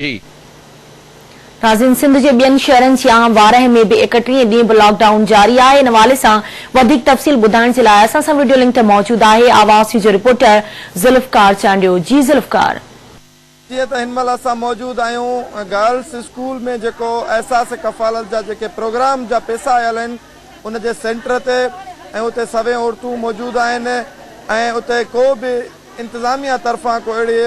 جي. ناظرين سنڌ جي ٻين شهرن جيان وارهه ۾ به ايڪٽيهين ڏينهن به لاڪ ڊائون جاري آهي ان حوالي سان وڌيڪ تفصيل ٻڌائڻ جي لاء اسان سان وڊيو لنڪ تي موجود آهي آواز نيوز جو رپورٽر ذوالفقار چانڊيو جي ذوالفقار. جيئن ته هن مهل اسان موجود آهيون گرلس اسڪول ۾ جيڪو احساس ڪفالت جا جيڪي پروگرام جا پيسا آيل آهن ان جي سينٽر تي ۽ اتي سوين عورتون موجود آهن ۽ اتي ڪو به انتظاميا طرفان ڪو اهڙي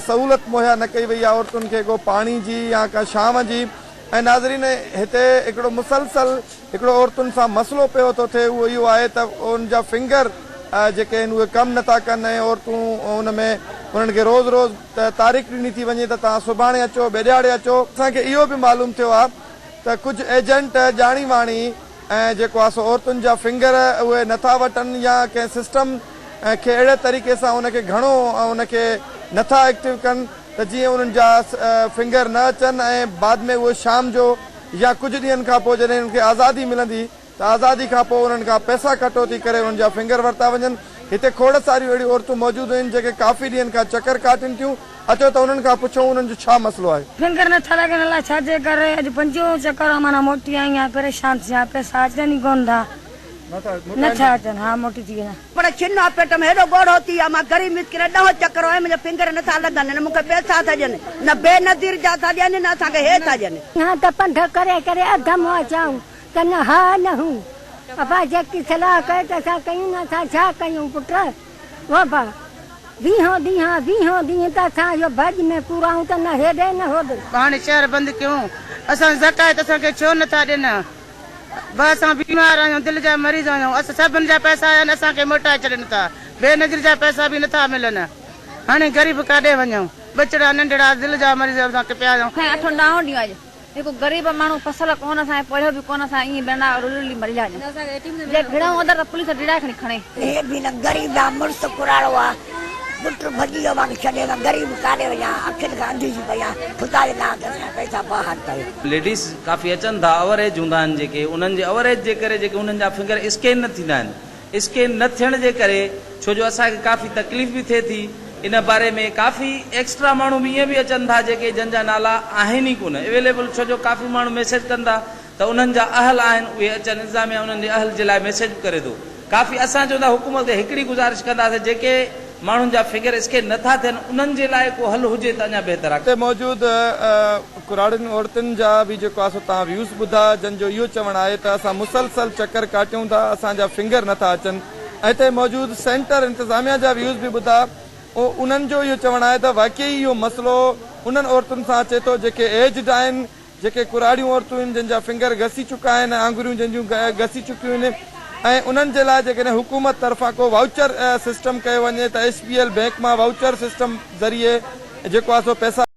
سهولت مهيا نه ڪئي وئي آهي عورتن کي ڪو پاڻي جي يا ڪا ڇانو جي ۽ ناظرين هتي هڪڙو مسلسل هڪڙو عورتن سان مسئلو پيو ٿو ٿئي اهو اهو آهي ته ان جا فنگر جيڪي آهن اهي ڪم نٿا ڪن ۽ عورتون ان ۾ انهن کي روز روز تاريخ ڏني ٿي وڃي ته توهان سڀاڻي اچو ٻئي ڏهاڙي اچو. اسان کي اهو به معلوم ٿيو آهي ته ڪجهه ايجنٽ ڄاڻي واڻي ۽ جيڪو آهي سو عورتن جا فنگر اهي نٿا وٽن يا ڪنهن سسٽم کي اهڙي طريقي سان ان کي گهڻو ان کي نٿا ايڪٽو ڪن ته جيئن انهن جا فنگر نه اچن ۽ بعد ۾ اهي شام جو يا ڪجهه ڏينهن کان پوء جڏهن انهن کي آزادي ملندي ته آزادي کان پوء انهن کان پئسا ڪٽوتي ڪري انهن جا فنگر ورتا وڃن. هتي کوڙ ساريون اهڙيون عورتون موجود آهن جيڪي ڪافي ڏينهن کان چڪر ڪاٽين ٿيون. اچو ته انهن کان پڇون انهن جو ڇا مسئلو آهي. فنگر نٿا لڳن الاء ڇا جي ڪري اڄ پنجون چڪر آ معنيٰ موٽي آئي آهيان پريشان ٿي آهيان پئسا اچن ئي ڪونه ٿا نٿا اچن ها موٽي ٿي وڃان. پر ڇن آ پيٽ ۾ هيڏو ڳوڙهو ٿي آ مان غريب مسڪين ڏهون چڪر آيم منهنجا فنگر نٿا لڳن نه مونکي پئسا ٿا ڏين نه بي نظير جا ٿا ڏين نه اسان کي هي ٿا ڏين. ها ته پنڌ ڪري ڪري اڌ مئا چئون ته نه ها نه هو. ابا جيڪي صلاح ڪئي ته اسان ڪيون نه اسان ڇا ڪيون پٽ. وبا، ويهون ڏينهن آ، ويهون ڏينهن ته اسان اهو ڀڄ ۾ پورائون ته نه هيڏي نه هوڏي. هاڻي شهر بند ڪيون، اسان جي زڪوات اسان کي ڇو نٿا ڏين؟ به اسان بيمار آهيون، دل جا مريض آهيون، اسان سڀن جا پئسا آيا آهن، اسان کي موٽائي ڇڏين ٿا، بينظير جا پئسا به نٿا ملن، هاڻي غريب ڪاڏي وڃون، ٻچڙا ننڍڙا دل جا مريض اسان کي پيا آهيون. سائين اٺون ڏاهون ڏينهن اڄ هڪ غريب ماڻهو فصل ڪونه سائين پورهيو به ڪونه سائين ائين بنا رلي رلي مري ويا جي گهڙئون اندر ته پوليس ڊيڙائي کڻي کڻي. هي به نه غريب آ مڙس ڪراڙو آ پٽ ڀڄي ويو مانکي ڇڏي مان غريب ڪاڏي وڃان اکين کان انڌي ٿي پئي آ خدا جي نانء تي اسان جا پئسا بحال ڪيو. ليڊيز ڪافي اچن ٿا اوور ايج هوندا آهن جيڪي انهن جي اوور ايج جي ڪري جيڪي انهن جا فنگر اسڪين نه ٿيندا آهن اسڪين نه ٿيڻ جي ڪري ڇو جو اسان کي ڪافي تڪليف به ٿئي ٿي ان باري ۾ ڪافي ايڪسٽرا ماڻهو به ائين به اچن ٿا جيڪي جن جا نالا آهن ئي ڪونه اويليبل ڇو جو ڪافي ماڻهو ميسيج ڪن ٿا ته انهن جا اهل آهن اهي اچن انتظاميا انهن جي اهل جي لاء ميسيج به ڪري ٿو ڪافي اسان چون ٿا حڪومت کي هڪڙي گذارش ڪنداسين جيڪي ماڻهن جا فگر اسڪين نه ٿا ٿين انهن جي لاء ڪو حل هجي ته اڃا بهتر آهي. هتي موجود ڪراڙين عورتن جا به جيڪو آهي سو توهان ويوز ٻڌا جن جو اهو چوڻ آهي ته اسان مسلسل چڪر ڪاٽيون ٿا اسان جا فنگر نه ٿا اچن ۽ هتي موجود سينٽر انتظاميا جا ويوز به ٻڌا انهن جو اهو چوڻ آهي ته واقعي اهو مسئلو انهن عورتن سان اچي ٿو جيڪي ايجڊ آهن جيڪي ڪراڙيون عورتون آهن جن جا فنگر گسي چڪا آهن ۽ آڱريون جن جون گسي چڪيون آهن ۽ انهن جي لاء جيڪڏهن حڪومت طرفان ڪو وائوچر سسٽم ڪيو وڃي ته ايس بي ايل بئنڪ مان وائوچر سسٽم ذريعي جيڪو آهي سو پئسا.